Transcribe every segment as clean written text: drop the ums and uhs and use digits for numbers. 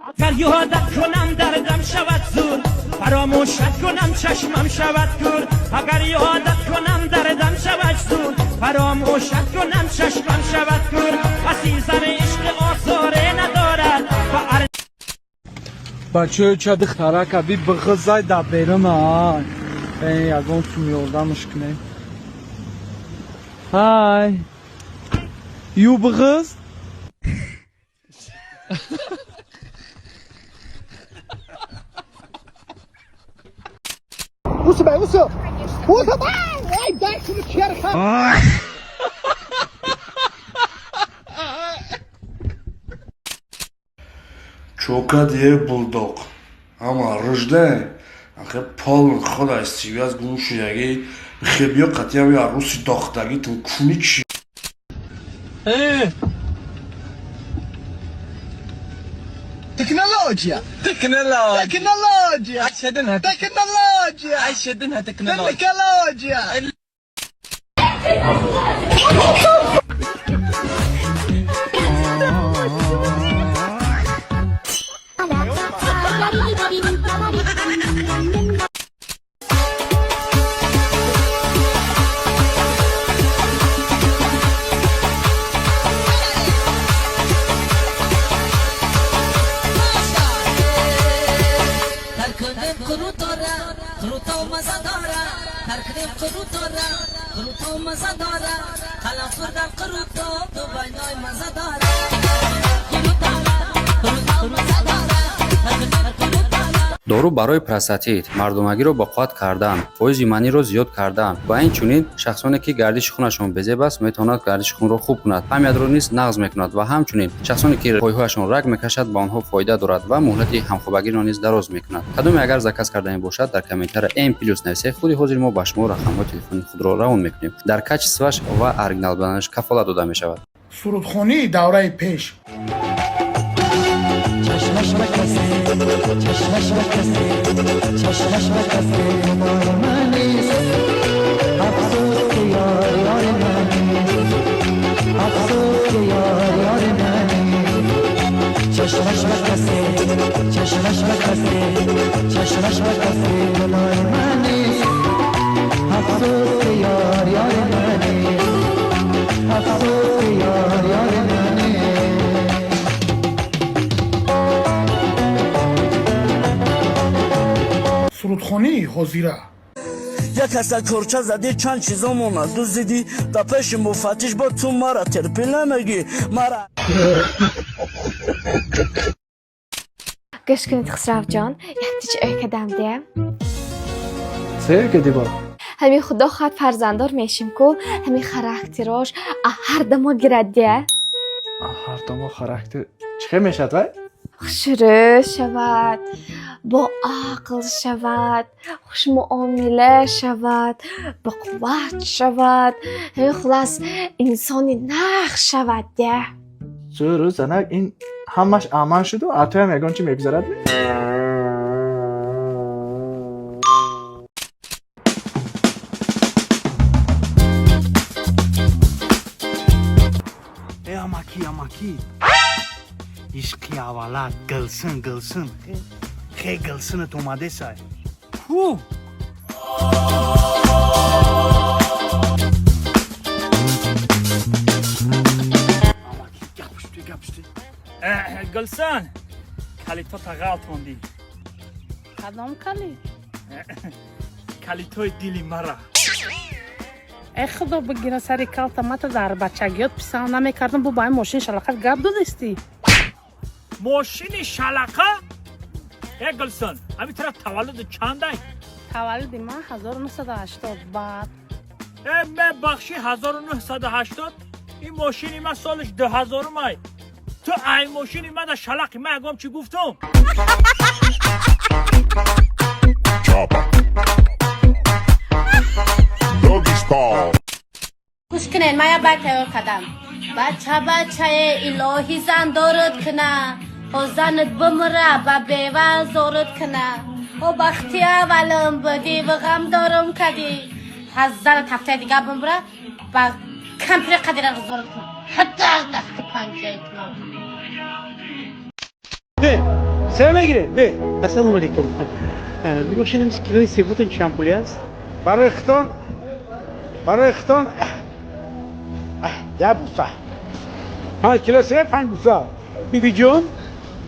Агар ёдат кунам, дардам шавад зур, фаромӯшат кунам, чашмам шавад кур. Агар ёдат кунам, дардам шавад зур, фаромӯшат кунам, чашмам шавад кур. Азизам, ишқ озоре надорад ва Бачаё, ча духтарака би бихизай да берун, ай. Ягон сум ёрдамаш кунем. Ҳай. Ю бихиз? Усу бай, усу. Усу бай! Ай, дай şunu içeri. Чока дие булдог ама рыжда ахе полн хода связь гум шудаги хебиё қатиям я руси дохтаги тун куни чи. Технология. Технология. Технология. Айшадинها. Технология. Айшадинها технология. Технология. Дору барои простатит, мардонагиро ба қувват кардан, фоизи маниро зиёд кардан ва инчунин шахсоне, ки гардиши хунашон безеб аст, метавонад гардиши хунро хуб кунад, памятро низ нағз мекунад ва ҳамчунин шахсоне, ки пойҳояшон раг мекашад, ба онҳо фоида дорад ва муҳлати ҳамхобагиро низ дароз мекунад. Кадоме агар заказ кардани бошад, дар комментария М плюс нависед. Худи ҳозир мо ба шумо рақамҳои телефони худро равон мекунем. Дар качестваш ва оригинал буданаш кафолат дода мешавад. Сурудхонии давраи пеш. چشمش بکسه چشمش بکسه چشمش بکسه مال من نیست، افسوس که یار یار من نیست، افسوس که یار یار من نیست. چشمش بکسه چشمش بکسه چشمش بکسه مال من نیست، افسوس که یار یار من نیست، افسوس که یار یار من نیست. Сурудхонии ҳозира. Як ҳаста корча задӣ, чанд чизомона дуздидӣ, да пеши муфаттиш бо ту мара терпӣ намегӣ мара. Гӯш кунед, Хусравҷон, яктич ӯй кадам де. Сер кардӣ бо? Ҳамин худо хоҳад, фарзанддор мешим ку, ҳамин характерош ҳар дамо гирад де. Ҳар домо характер чӣ хел мешавад вай? Хушрӯ шавад, бо ақл шавад, хушмуомила шавад, боқувват шавад, ҳамин хулас инсони нағз шавад де. Зӯру, занак, ин ҳамаш амал шуду атоям ягон чӣ мегузарад? Э, амаки, амаки, ишқи аввалат гилсын, гилсын, хе гилсинат омадесай ку. Амаки, гапушти, гапушти. Гулсан, калитота ғалтондӣ. Кадом калит? Калитои дили мара. Э, худо бигира сари калта мата, дар бачагиёт писанд намекардам, бу ба ин мошини шалақат гап додистӣ. Мошини шалақа? Э, Гулсан, ҳамин тараф таваллуди чандай? Таваллуди ман 1980 баъд. Э, мебахшӣ, 1980, ин мошини ман солиш дуҳазорумай. Ту ай мошини мада шалақи, ман ягом чӣ гуфтум? Chopper. Doggy style. Гӯш кунед, ман як байт тайёр кардам. Бача, бачае, илоҳӣ зан дорад куна, ҳо занат бимира, ба бева зорат куна. О бахти аввалам будӣ ва ғам дорам кадӣ, ҳаз занат ҳафтаи дига бимира, ба кампири қадира зорат куна, ҳатто аз дасти панҷаи кунам. Себ мегиред? Бе. Ассалому алайкум. Мебошед, килои себотон чанд пули аст? Барои хитон, барои хитон як буса. Ҳа, кило себ 5 буса. Бибиҷон,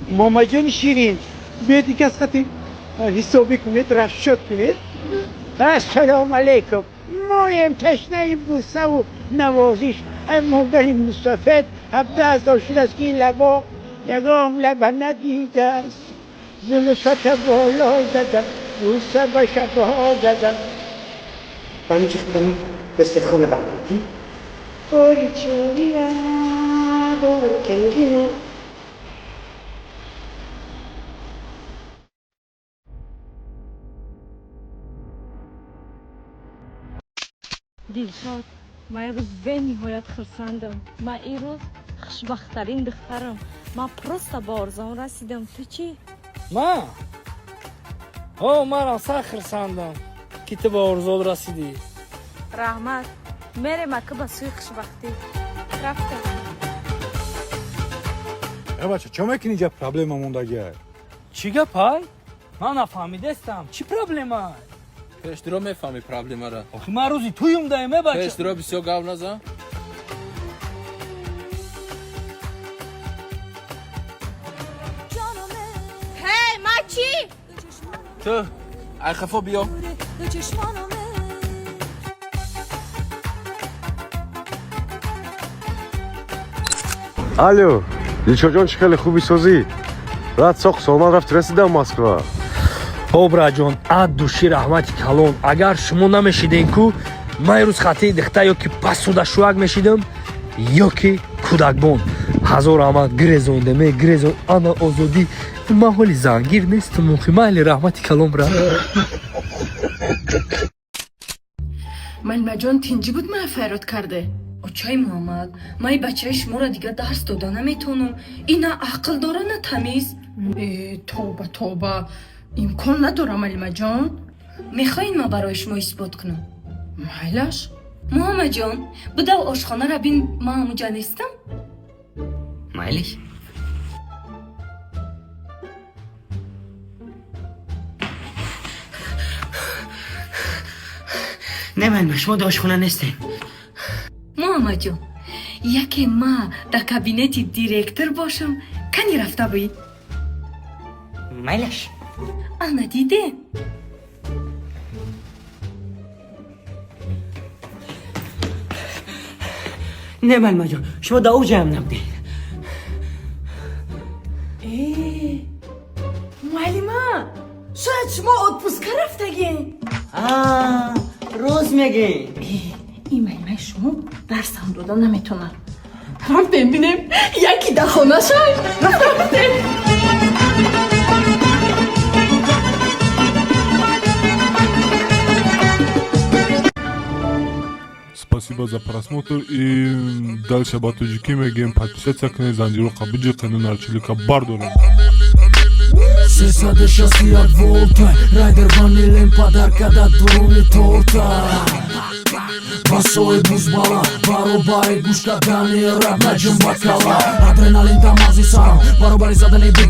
момаҷони ширин, биёед ики аз хати ҳисобӣ кунед, расчёт кунед. Ассалому алайкум. Моем ташнаи бусаву навозиш. Модари мусафед 17 сол шудааст, ки ин лабо ягон лаба надидааст. Зулфата боло задам, буса ба шабҳо задам. به خونه بعدی. Ой, чория, боркангина. Дилшод, ман як рӯз бениҳоят хурсандам. Ман ин рӯз хушбахттарин духтарам. Ман просто ба орзуам расидам. Ту чӣ? Ман? О, манам сахт хурсандам, ки ту ба орзуот расидӣ. Раҳмат. Мерем ака ба сӯи хушбахтӣ. Рафтем. Э, бача, чо мекунӣ? Инҷа проблема мондагиай. Чӣ гапай? Ман нафаҳмидастам, чӣ проблема? Пешдиро мефаҳмӣ проблемара. Охи ман рӯзи туюм даем, э, бача. Пешдиро бисёр гап назан. Ҳей, ман чӣ? Ту ай хафо биё. Алло, Дилшодҷон, чӣ хеле хуби, созӣ? Рад соқ саломат рафти, расидам Москва. Ҳо, браҷон, ад души раҳмати калон. Агар шумо намешиден ку, ман ирӯз хатии дихта ё ки пасудашӯак мешидам, ё ки кӯдакбон. Ҳазор раҳмат, гирезондем, э, гирезон. Ана озодӣ. Ман ҳоли зангир нестам, охи. Майли, раҳмати калон, бра. Малимаҷон, тинҷӣ буд, мана файрод карде? Очаи Муҳаммад, ман бачаи шуморо дигар дарс дода наметавонам. Ин на ақл дора, на тамиз. Э, тоба, тоба, имкон надора, малимаҷон. Мехоҳед, ман барои шумо исбот кунам? Майлаш. Муҳаммадҷон, будав ошхонара бин, ман ҳамуҷа нестам. Майлиш. Не, малима, шумо дар ошхона нестем. Муҳаммадҷон, яке ма дар кабинети директор бошам, кани рафта буӣ? Майлаш. Ана, диде. Не, малимаҷон, шумо дар оҷаам набудед. Э, муаллима, шояд шумо отпуска рафтагин? Рост мегӯед. Ин малимаи шумо дарсам дода наметонад. Рафтем, бинем, яки дар хона шай. Рафтем. Спасибо за просмотр и дальше ба тоҷикӣ мегӯем: подписаться кунед, занҷироқа биҷиқену нарчилика бардорем. 361 волта райдер ванилен подарка да дуруни торта. Басои бузбала баробари гӯш кардани рап наҷим бакала. Адреналин дар мағзи сарам баробари задани бит.